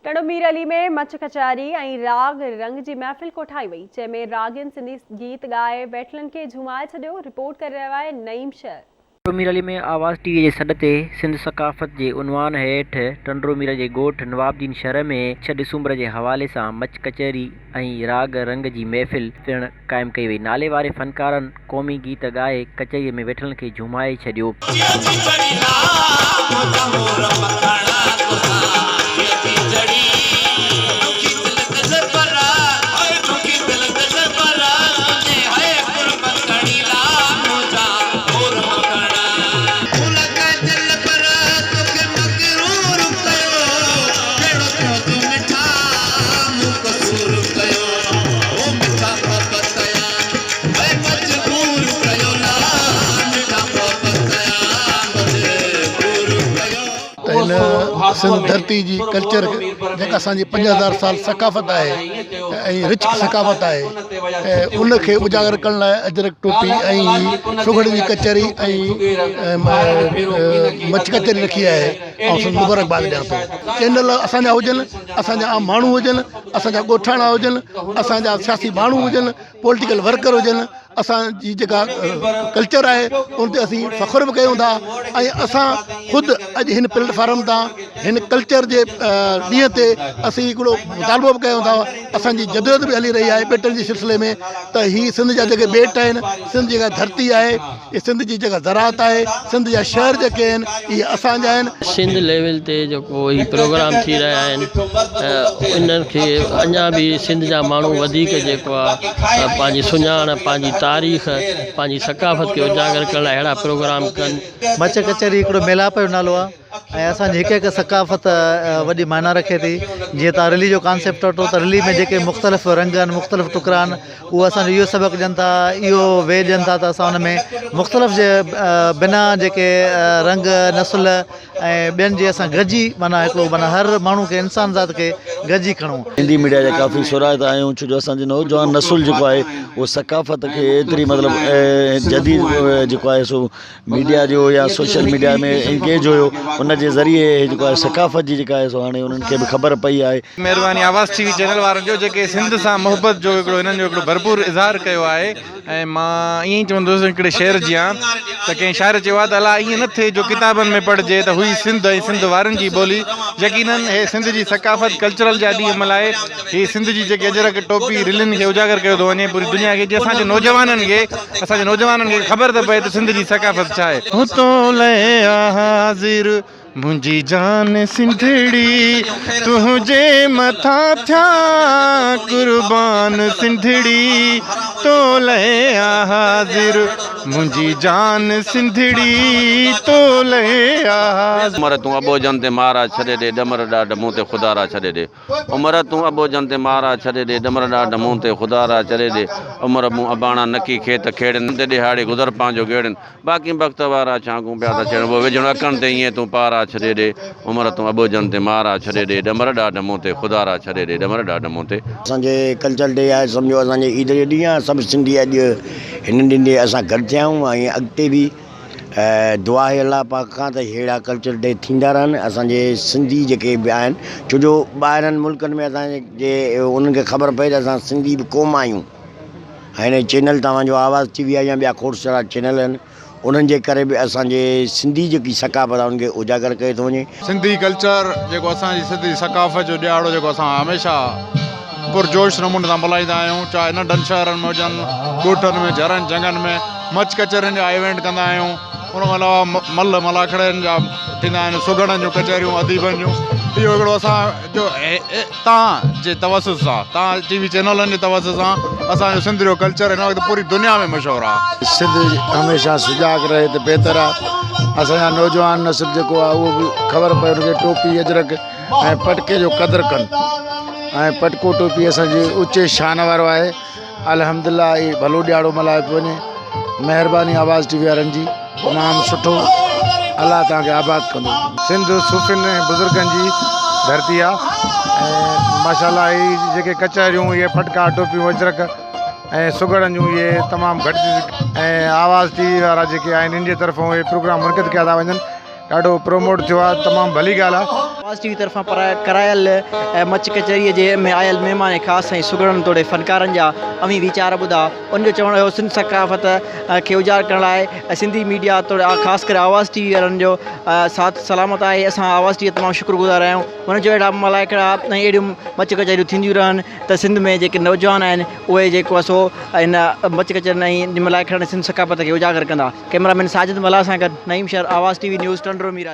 ٽنڊو مير علي ۾ مچ ڪچهري ۽ راڳ رنگ جي محفل ڪوٺائي وئي، جنهن ۾ راڳين سنڌي گيت ڳائي ويٺلن کي جهومائي ڇڏيو، رپورٽ ڪري رهيو آهي نعيم شر. ٽنڊو مير علي ۾ آواز ٽي وي جي سڏ تي سنڌ ثقافت جي عنوان هيٺ ٽنڊو مير جي ڳوٺ نواب الدين شھر ۾ ڇهه ڊسمبر جي حوالي سان مچ ڪچهري ۽ راڳ رنگ جي محفل پڻ قائم ڪئي وئي. نالي واري فنڪارن قومي گيت ڳائي ڪچهريء ۾ ويٺلن کي جهومائي ڇڏيو. ته هن سنڌ ڌرتي جي ڪلچر جيڪا اسان جي 5000 سال ثقافت آهي ۽ رچ ثقافت آهي ان کي اجاگر ڪرڻ لاء اجرڪ ٽوپي ۽ سگهڙ جي ڪچهري ۽ مچ ڪچهري رکي آهي آئون سندس مبارڪباد ڏيان ٿو چينل اسان جا هجن اسان جا عام ماڻهو هجن اسان جا ڳوٺاڻا هجن اسان جا سياسي ماڻهو هجن پوليٽيڪل ورڪر هجن اسان جي جيڪا ڪلچر آهي ان تي اسين فخر به ڪيون ٿا ۽ اسان خود اڄ هن پليٽ فارم تان هن ڪلچر جي ڏينهن تي اسين هڪڙو مطالبو به ڪيون ٿا اسان جي جدوجهد به هلي رهي آهي ٻيٽن جي سلسلي ۾ ته هي سنڌ جا جيڪي ٻيٽ آهن سنڌ جي جيڪا ڌرتي آهي هي سنڌ جي جيڪا زراعت آهي سنڌ جا شهر جيڪي آهن اهي اسان جا آهن. سنڌ ليول تي جيڪو هي پروگرام ٿي رهيا آهن انهن کي اڃا به سنڌ جا ماڻهو وڌيڪ جيڪو آهي پنهنجي سڃاڻ پنهنجي تاريخ پنهنجي ثقافت کي اجاگر ڪرڻ لاء اهڙا پروگرام ڪن. مچ ڪچهري هڪڙو ميلاپ جو نالو آهي. ۽ اسان جي هڪ هڪ ثقافت وڏي معنيٰ رکي ٿي جيئن توهان رلي جو ڪانسيپٽ ورتو ته رلي ۾ جيڪي مختلف رنگ آهن مختلف ٽڪرا آهن اهي اسان جو اهو سبق ڏين ٿا اهو وي ڏين ٿا ته اسان ان ۾ مختلف جي بنا جيڪي رنگ نسل ۽ ٻين جي اسان گڏجي معنيٰ هڪڙو معنيٰ هر ماڻهو کي انسان ذات کي گڏجي کڻون. سنڌي ميڊيا جا ڪافي سرائتا آهيون ڇو جو اسان جو نوجوان نسل جيڪو آهي اهو ثقافت کي ايتري مطلب جديد جيڪو آهي سو ميڊيا جو يا سوشل ميڊيا ۾ انگيج هيو ان جي ذريعي جيڪو آهي ثقافت جي جيڪا آهي سو هاڻي انهن کي به خبر پئي آهي. مهرباني آواز ٽي وي چينل وارن جو جيڪي سنڌ سان محبت جو هڪڙو هنن جو هڪڙو ڀرپور اظهار ڪيو آهي ۽ مان ائين ئي چوندس هڪڙي شعر جيان ته ڪنهن شاعر چيو آهي ته الا ائين نه ٿئي جو ڪتابن ۾ پڙهجي ته هئي سنڌ ۽ سنڌ وارن جي ٻولي يقينن هي سنڌ جي ثقافت ڪلچرل جا ڏينهن ملهائي هي سنڌ جي جيڪي اجرڪ ٽوپي رلين کي اجاگر ڪيو ٿو وڃي پوري دنيا کي جي اسان جي نوجوانن کي اسان جي نوجوانن کي خبر ته پئي ته سنڌ جي ثقافت ڇا آهي. هون تو لئه آ حاضر منهنجي جان سنڌڙي تنهنجي مٿان ٿيان قربان سنڌڙي تو لئه آ حاضر منهنجي جان سنڌڙي تو لئه آ حاضر. عمر تون اٻوجهن تي مار آ ڇڏي ڏي ڏمر ڏاڍ مون تي خدا را ڇڏي ڏي. عمر تون اٻوجهن تي مار آ ڇڏي ڏي ڏمر ڏاڍ مون تي خدا را چري ڏي عمر مون اباڻا نڪي کيت کيڙين تي ڏيهاڙي گذر پنهنجو گيڙين باقي بخت وارا ڇانگون پيا ٿا ڇيڙين وو وجهڻ اکن تي ائين تون پار آ ڇڏي ڏي عمر تون اٻوجهن تي مار آ ڇڏي ڏي ڏمر ڏاڍ مون تي خدا را ڇڏي ڏي ڏمر ڏاڍ مون تي. اسان جي ڪلچر ڊي آهي سمجهو اسان جي عيد جو ڏينهن آهي سڀ سنڌي اڄ هن ڏينهن تي اسان گڏ ٿيا آهيون ۽ اڳتي به دعا آهي الله پاڪ کان ته ههڙا ڪلچر ڊي ٿيندا رهن اسان جي سنڌي جيڪي به آهن ڇو جو ٻاهرن ملڪن ۾ اسان جي انهن کي خبر پئي ته اسان سنڌي به قوم آهيون ۽ هن چينل توهان جو آواز ٽي وي آهي يا ٻيا کوڙ سارا چينل آهن انهن جي ڪري به اسان جي سنڌي جيڪي ثقافت آهي ان کي اجاگر ڪيو ٿو وڃي. سنڌي ڪلچر جيڪو اسان جي سنڌي ثقافت جو ڏهاڙو جيڪو اسان هميشه پرجوش نموني سان ملهائيندا آهيون چاهي ننڍن شهرن ۾ هجن ڳوٺن ۾ جهرن جهنگن ۾ مچ ڪچهرين جا ايونٽ ڪندا آهيون ان کان علاوه ملهه ملاکڙن جا ٿيندا آهن سگهڙن جون ڪچهريون اديبن جون اهو هڪڙو اسان جو تان جي توسط سان تان ٽي وي چينلن جي توسط سان اسان جو سنڌ جو ڪلچر هن وقت پوري دنيا ۾ مشهور آهي. سنڌ هميشه سجاڳ رهي ته بهتر آهي اسان جا نوجوان نسل جيڪو آهي اهو به خبر پئي ان کي ٽوپي اجرڪ ۽ پٽڪي جو قدر ڪن ۽ پٽڪو ٽوپي اسان جي اچي شان وارو آهي الحمدلله هي ڀلو ڏياڙو ملهايو پيو وڃي مهرباني آواز ٽي وي وارن جي تمام سٺو الله توهان کي آباد ڪندو. سنڌ صوفين ۽ بزرگن جي ڌرتي آ ۽ ماشاءالله هي جيڪي ڪچهريون اهي پٽڪا ٽوپيون اجرڪ ۽ سگهڙن جون اهي تمام گهٽ ۽ آواز ٽي وي وارا جيڪي آهن ان جي طرفون اهي پروگرام منعقد ڪيا ٿا وڃن ڏاڍو پروموٽ ٿيو آ تمام ڀلي ڳالهه آ. آواز ٽي وي طرفان ڪرايل مچ ڪچهريء جي ۾ آيل مهمان خاص ۽ سگهڙن توڙي فنڪارن جا اوهين ويچار ٻڌا. ان جو چوڻ هيو سنڌ ثقافت کي اجاگر ڪرڻ لاء سنڌي ميڊيا توڙي خاص ڪري آواز ٽي وي وارن جو ساٿ سلامت آهي. اسان آواز ٽي وي جا تمام شڪر گذار آهيون. هن چيو اهڙا ملائڪڙا ۽ اهڙيون مچ ڪچهريون ٿينديون رهن ته سنڌ ۾ جيڪي نوجوان آهن اهي جيڪو آهي سو ان مچ ڪچهرين ۽ ملائڪڙن سنڌ ثقافت کي اجاگر ڪندا. ڪئميرا مين ساجد ملاح سان گڏ نعيم شر، آواز ٽي وي نيوز، ٽنڊو ميرالي.